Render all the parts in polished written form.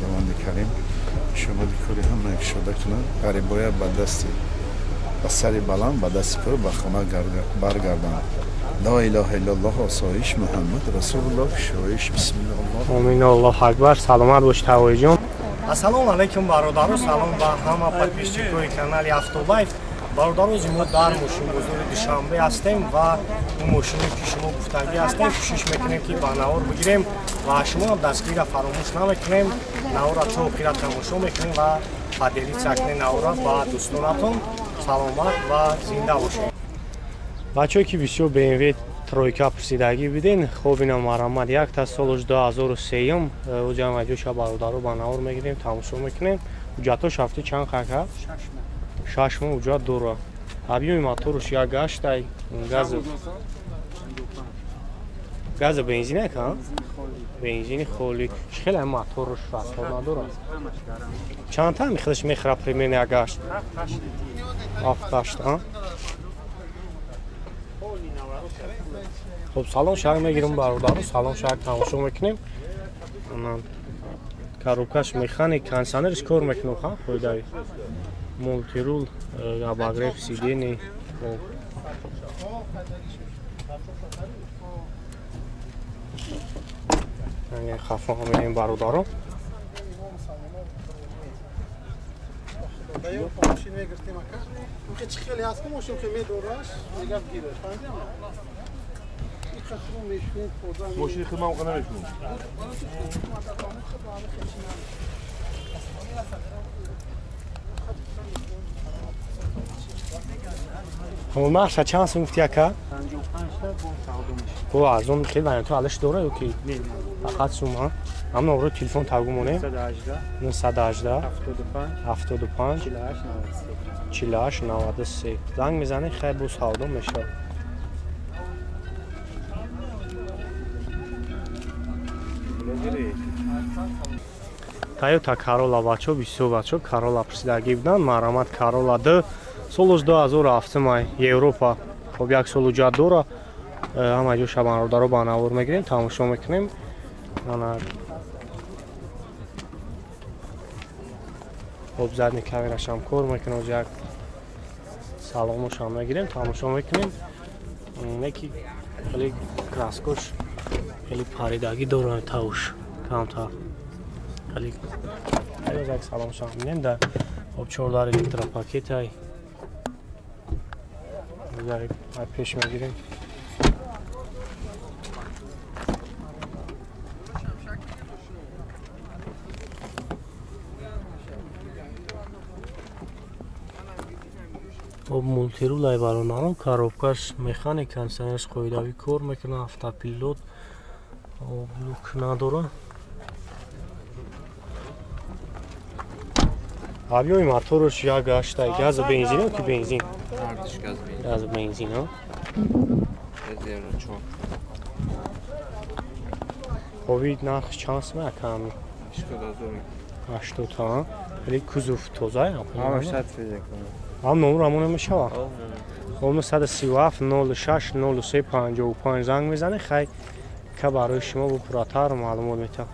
Худованди Карим шумоди кори ҳама кушода кунад, ғарибоя ба дасти ба сари баланд, ба дасти пур ба хона баргарданд. Ла илаҳа иллаллоҳ, осоиш, Муҳаммад расулуллоҳ, кушоиш, бисмиллоҳ. Омин, Аллоҳу акбар. Саломат бош, Тавоиҷон. Ассалому алайкум, бародаро, салом ба ҳама подписчикои канали Автолайф. Бародаро, мо дар мошинбозори Душанбе ҳастем ва он мошине ки шумо гуфтагӣ ҳастем, кӯшиш мекунем ки ба навор бигирем ва шумо дастгирира фаромӯш намекунем. Навора то охира тамошо мекунем ва поделиться кунем навора ба дӯстонатон. Саломат ва зинда бошед. Бачаҳое ки бисёр BMW тройка пурсидагӣ биден, хоб ина марамад якта солаш 2003-м, оҷам аҷоша бародаро ба навор мегирем, тамошо мекунем. Ҳуҷҷатош ҳафти чанд хака? 6 моҳ ҳуҷҷат дора. Объёми моторш як гаштай, газа бензин ака? Бензини холӣ. Чӣ хеле моторш расход надорад? Чанд та мехӯраш мехӯра примерно як гашт? 7-8, а? Хуб, салон шаҳр мегирем бародаро, салон шаҳр тамошо мекунем. Коробкаш механик, кондиционерш кор мекунад, ха, фоидаи. Мултирул, обогрев сидений. Хафо мебинем бародаро. Мошини худ ман намешунам. Нарха чанд сум гуфти ака? Бо арзон хеле вариантҳо алаш дора ё ки фақат сум, ҳа? Ҳам номро телефон тавгу монем? 918 75 48 93. Занг мезанем, хай бо савдо мешавад. Тойота Corolla бачо, бисёр бачо Corolla пурсидагӣ буданд. Марамат Corolla 2 солаш 2007 май, Европа. Хоб як сол ҳуҷҷат дора. Ҳама ҷо шабанродаро ба навор мегирем, тамошо мекунем. Ана хоб задни камерашам кор мекунад, як салонушам мегирем, тамошо мекунем. Неки хеле краскош хеле паридагӣ дорад, тавш камтар. Хеле як салонушам мебинем. Дар хоб 14 электропакетай пеш мегирем. Хоб мултирулай баронаро, коробкаш механик, кондиционерш қоидавӣ кор мекунад, автопилот, люк надора. Объёми моторш як гаштай, газа бензин ё ки бензин? Газа бензин, ҳа? Хоби нарх чанд сум ака ҳами? 80, ҳа? Хеле кузов тоза ҳам номро ҳамон мешавад. 937 06 03 55 занг мезанед, хай ка барои шумо бо пурратар маълумот метавад.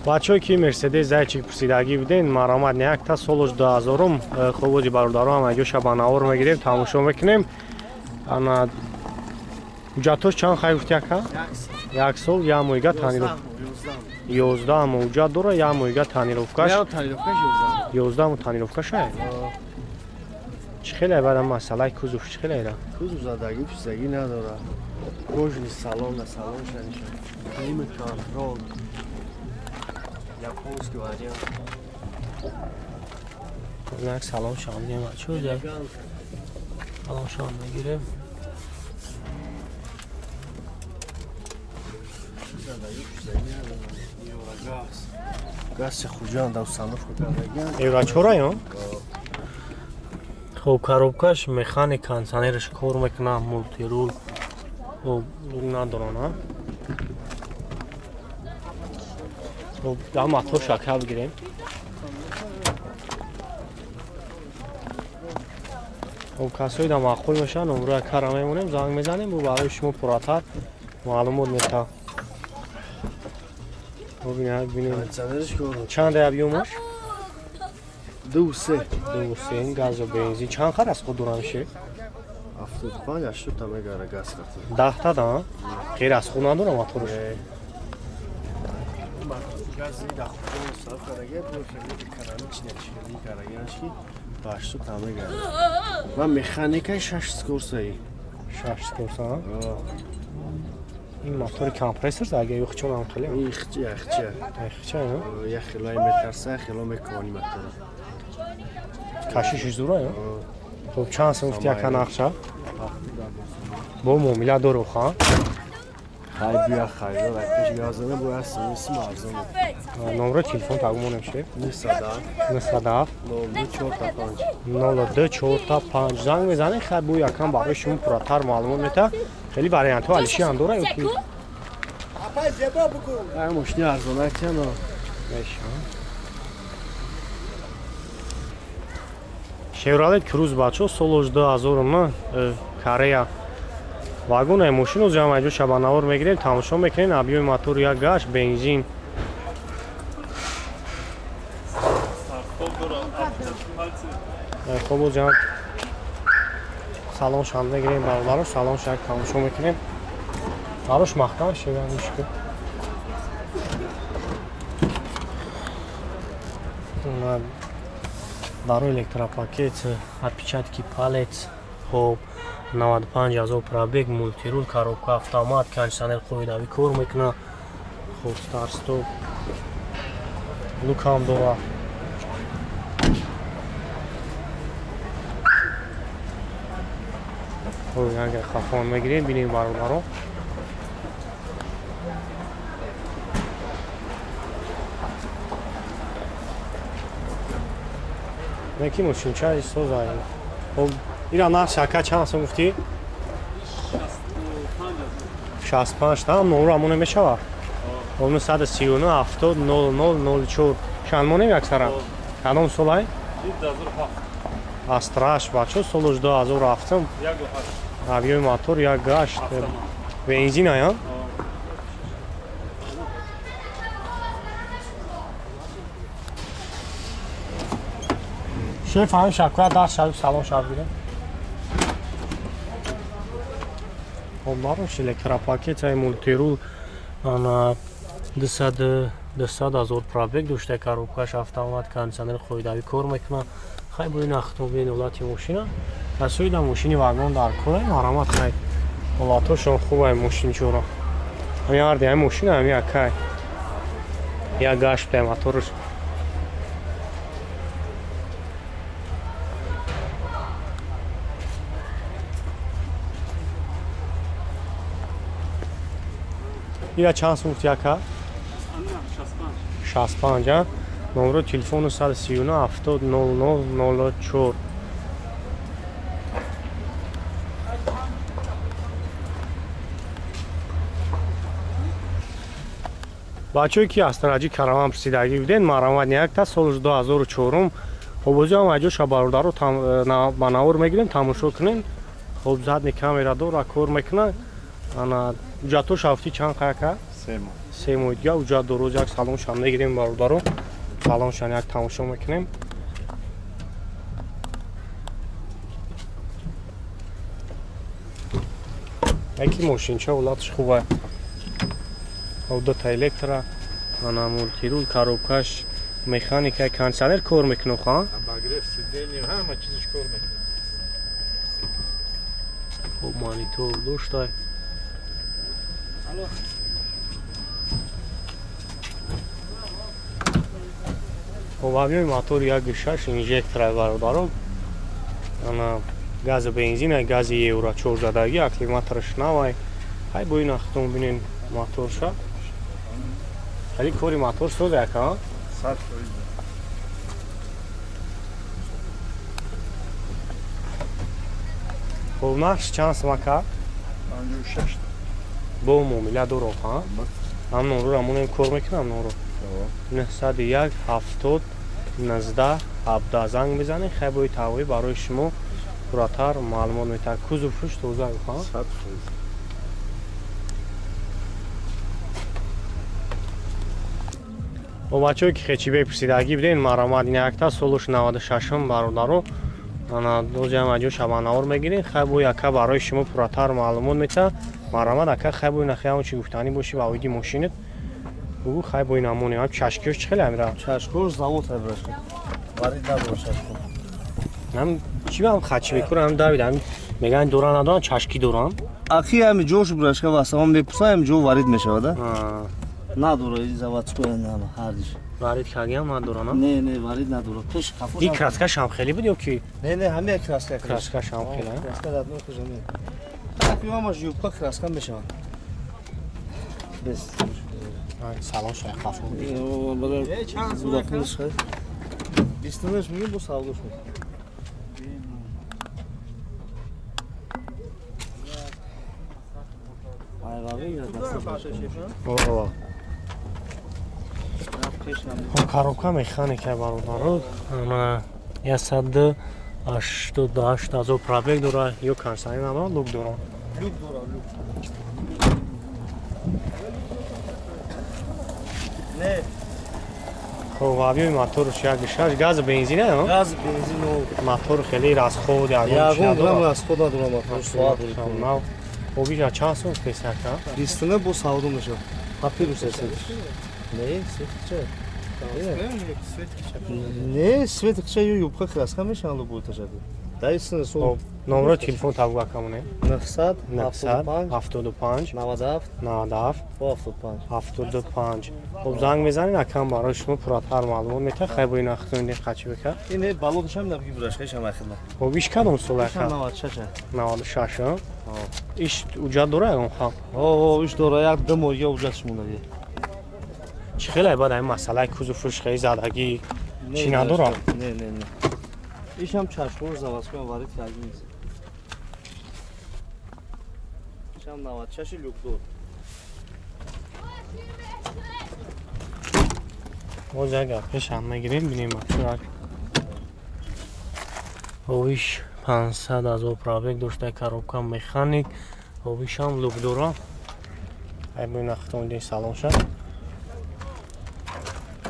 Бачаҳое ки Мерседес зайчик пурсидагӣ буден, марамат не якта солаш 2000-ум. Хобози бародаро ҳам аҷоша ба навор мегирем, тамошо мекунем. Ана ҳуҷҷатош чанд хай гуфти ака? Як сол, як моҳига танировка. 11 моҳ ҳуҷҷат дора, як моҳига танировкаш. 11 моҳ танировкаш ай. Чӣ хеле баъд масъалаи кузов чӣ хеле ира? Кузов задагӣ писагӣ надора. Кожни салон на салон шаниша. Климат контрол. Японский вариант. Як салон шам мегирем, чӣ як салон шам мегирем. Газ Хуҷанд установка кардагиан. Евро чора ё? Хоб коробкаш механик, кондиционерш кор мекунад, мултирул. Хоб надоран, ҳа? Хоб дар мотор шака бигирем. Хоб касои дар маъқул мешаванд, номрои кара мемонем, занг мезанем, бо барои шумо пурратар маълумот метавад. Бубинед, бинед. Чанд объёмаш? 2.3. 2.3 газ ва бензин. Чанд хар аз худ дора меше? 75 80 та мегара газ хати. 10 та да? Ғайр аз худ надора моторш. Гази да худ сарф карага, бо хеле экономичне чили караганш ки 80 та мегара. Ва механикаи 6 скорсаи. 6 скорса? Ин мотори компрессор агар юхчон ҳам хеле. Ин хча, яхча. Яхча, я хелай метарса, хело мекони мотора. Кашишиш зура, я? Хоб чанд сум гуфти яка нақша? Бо муомила дору, ха? Хай бия хайр, пеш газана бо ясм исм арзон. Номро телефон тагумонем ше? 907 907 0245 0245 занг мезанед, хай бо якам барои шумо пурратар маълумот мета. Хеле вариантҳо алиши ҳам дора ё ки? Апай зебо бикун. Ай мошини арзонак чанд? Меша. Chevrolet Cruze бачо солош 2009 Корея. Вагонаи мошино ҷамъ ҷо шабанавор мегирем, тамошо мекунем, объёми мотор як гашт, бензин. Хоб ҷамъ салон шам мегирем, бародаро, салон шак тамошо мекунем. Барош маҳкам шева мушкил. Барои электропакет, отпечатки палец, хоб 95 000 пробег, мультирул, коробка автомат, кондиционер қоидавӣ кор мекунад, хоб старт-стоп, лук ҳам дорад. Хоб агар хафон мегирем, бинем бародаро. Неки мошинча соза. Хоб ира нарх ака чанд сум гуфтӣ? 65 та номро амоне мешава? 939 70 00 04 чанд монем яксара? Кадом солай? 2007. Астраш бачо солуш 2007. Объёми мотор як гашт. Бензин ая? Шеф ҳамин шакоя дар шавиб салон шав гирем. Хоб барош электропакет ай мультирул ана 200 000 пробег дошта, коробкаш автомат, кондиционер қоидавӣ кор мекунад. Хай бо ин автомобил ҳолати мошина. Расоида мошини вагон дар кор марамат хай. Ҳолатошон хуб ай мошинчора. Ҳамин ҳарди ай мошина ҳамин акай. Як гашт ай моторш. Ира чанд сум гуфти ака? 65, а? Номро телефону 139 70 00 04. Бачое ки аз тараҷи караван пурсидагӣ буден, марамат якта соли 2004. Хоб бозӣ ҳам аҷоша бародаро ба навор мегирем, тамошо кунем. Хоб задни камера дора, кор мекунад. Ана уҷатош ҳафти чанд қаяка? 3 моҳ. 3 моҳ дига уҷат дороз як салоншам мегирем бародаро. Салоншам як тамошо мекунем. Яки мошинча ҳолатш хуб аст. Дута электро, ана мультирул, коробкаш механика, кондиционер кор мекунад, ха? Обогрев сиденья, ҳама чизаш кор мекунад. Хоб монитор дошта. Хоб объёми мотор 1.6 инжектор бародаро. Ана гази бензин, гази евро 4 задагӣ, акклиматораш навай. Хай бо ин ахтон бинен моторша. Хеле кори мотор соза яка, 100%. Хоб нархш чанд сум ака? 56. Бо муомила дорад, ҳа? Ҳам номро рамонем кор мекунам номро. 901 70 19 17 занг мезанед, хай бои тавоӣ барои шумо пурратар маълумот метаҳад. Кузов пуш тоза, ҳа? 100%. О бачаҳое ки хечибек пурсидагӣ буден, маромад ин якта солуш 96-м бародаро. Ана дозиам аҷо шабанавор мегирин. Хай бо яка барои шумо пурратар маълумот мета. Маромад ака хай бо нахи ҳамон чи гуфтанӣ боши ва оиди мошинат. Бугу хай бо инамони. Ҳам чашкиёш чӣ хеле амира? Чашкош завод ҳабрашка. Варид надора чашко. Ҳам чи бам хачибекур ҳам давид ҳам меган дора надоран чашки доран. Ахи ҳами ҷош брашка васамон мепурса ҳами ҷо варид мешавад, а? Надора заводской нама ҳардиш. Варид кагиам надора, на? Не, не, варид надора. Пеш қафо. И краска шам хеле буд ё ки? Не, не, ҳами краска. Краска шам хеле. Краска дадно хужами. Ахи ҳамаш юбка краска мешавад. Бес. Салон шай қафо. Барои 29 мегӯем бо савдош мекунем. Коробка механика бародаро. Ана 188 ҳазор пробег дора, ё консайн надора, люк дора. Люк дора, люк. Не. Хоб, авиои моторш як шаш газ бензин а? Газ бензин о. Мотор хеле расход ягон грамм расход надора мотор. Соат нав. Обиша чанд сум песака? 29 бо савдо мешавад. Папирус аст. Не, светча. Не, светча ё юбка краска мешавад лубой ташаку. Дай сол. Номро телефон табу акамоне. 900 75 95 97 75 75. Хоб занг мезанед, акам барои шумо пурратар маълумот метаҳад. Хай бо ин ахтон қачи бека. Ин балодашам набги бурашка ишам ахидма. Хоб иш кадом сол ака? 96. 96. Иш уҷат дора ягон хам? О, иш дора, як ду моҳ уҷатш мондаги. Чӣ хеле баъд ин масъалаи кузовш хеле задагӣ чӣ надора? Не, не, не. Ишам чашмор заводской варид карди нест. Ишам 96 люкдор. Боз як гапешам мегирем, бинем бачаак. Овиш 500 ҳазор пробег дошта, коробка механик, овишам люк дора. Ай бо нахтон дин салон шад.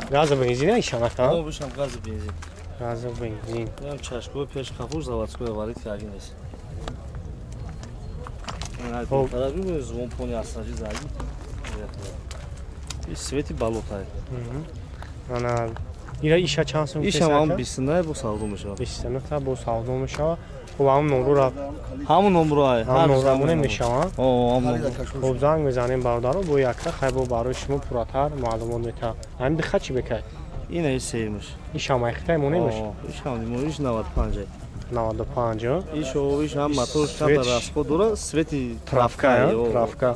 Газ бензин ишам ака? Овишам газ бензин. Газ бензин. Ям чашкои пеш қафур заводской варид карди нест. Хоб. Тараби звон пони асаҷи заги. И свети балотай. Ана ира иша чанд сум? Ишам ҳам 29 бо савдо мешавад. 29 та бо савдо мешавад. Хоб ҳамон номрура ҳамон номруай. Ҳамон номруа мешавад. О, ҳамон. Хоб занг мезанем бародаро, бо якта хай бо барои шумо пурратар маълумот метаҳад. Ҳамин диққат чӣ бекай? Ина и сеюмаш. Ишам айхтай монемаш? О, ишам иш 95. 95. Иш о, иш ҳам моторш камтар расход дора, свети травка, травка.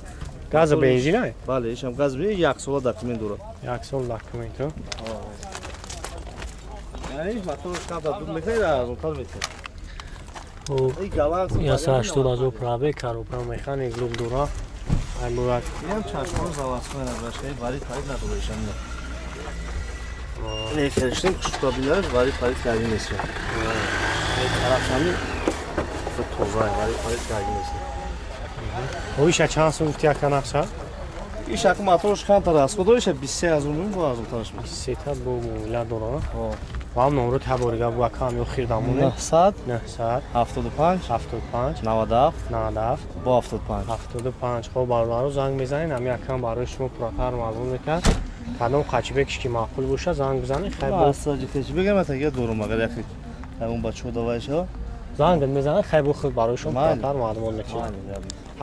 Газ бензин ай? Бале, ишам газ бензин як сола документ дора. Як сол документ, о? Яъне иш моторш камтар дуд мекунад, арзонтар метиҳад. Хоб, 180 ҳазор пробег, коробка механик, люк дора. Ай бурак. Инам чашмор заводской набрашка, варид фарид надора ишам. Не, хелештем хушкабинаш варид фарид карди нест. Тарафшами тоза, варид фарид карди нест. Оиша чанд сум гуфти ака нақша? Иш ака моторш камтар расход дора, иша 23 ҳазор мегӯем, бо арзонтараш мешавад. 23 та бо муомила дора. Ва ҳам номро таборига бу ака ҳам ё хирдамоне? 900 900 75 75 97 97 бо 75 75. Хоб бародаро занг мезанед, ҳами акам барои шумо пурратар маълум мекард. Кадом қачибекш ки маъқул боша занг бизанед. Хай бо асаҷи қачибек ам тага дорум, агар яхи ҳамон бачаҳо давай шава занг мезанед, хай бо худ барои шумо пурратар маълумот мекунад.